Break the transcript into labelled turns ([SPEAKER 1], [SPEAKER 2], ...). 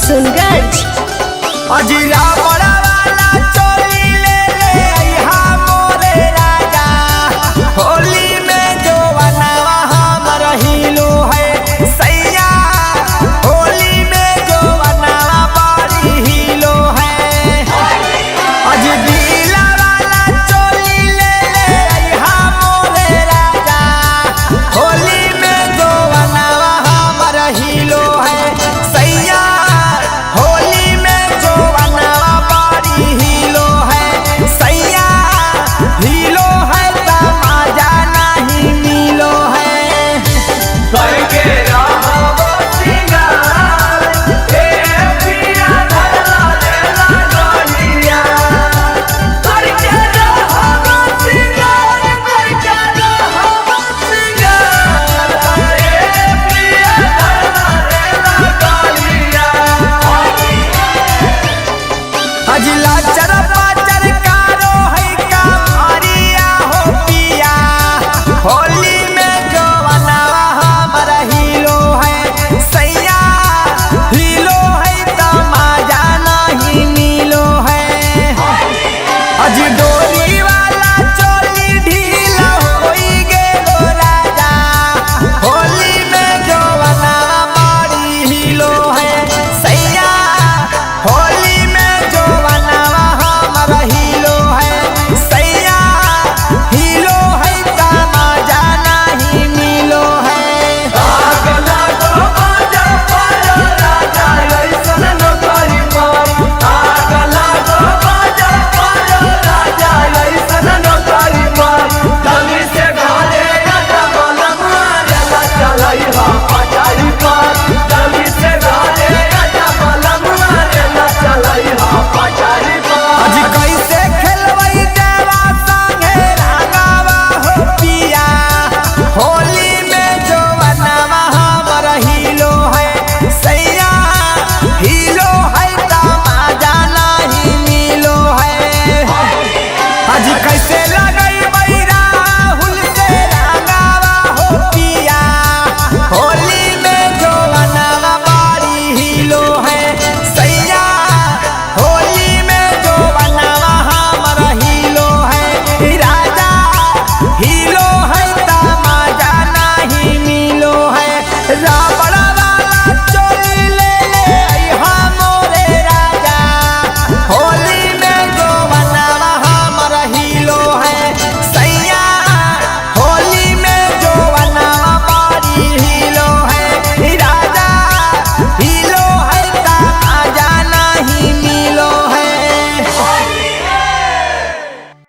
[SPEAKER 1] किशनगंज।
[SPEAKER 2] अजीरा बड़ा वाला चोली ले ले अइहा मोरे राजा, होली में जो बनवा हमर हिलो है सैया, होली में जो बनवा बड़ी हिलो है। अजी दिला वाला चोली ले ले अइहा मोरे राजा, होली में जो बनवा हमर हिलो है सैया, होली में जो बनवा बड़ी हिलो है सैया, हिलो है त मजा नहीं मिलो है।
[SPEAKER 3] करके रहबो सिंगार, ए पिया धरला लेला गहिया। करके रहबो सिंगार, करके रहबो सिंगार, ए पिया धरला लेला गहिया।
[SPEAKER 2] अजला चर पाचर कारो है कारिया हो पिया, होली में जो बनवा हमर हिलो है सैया, हिलो है त मजा नहीं मिलो है। अजी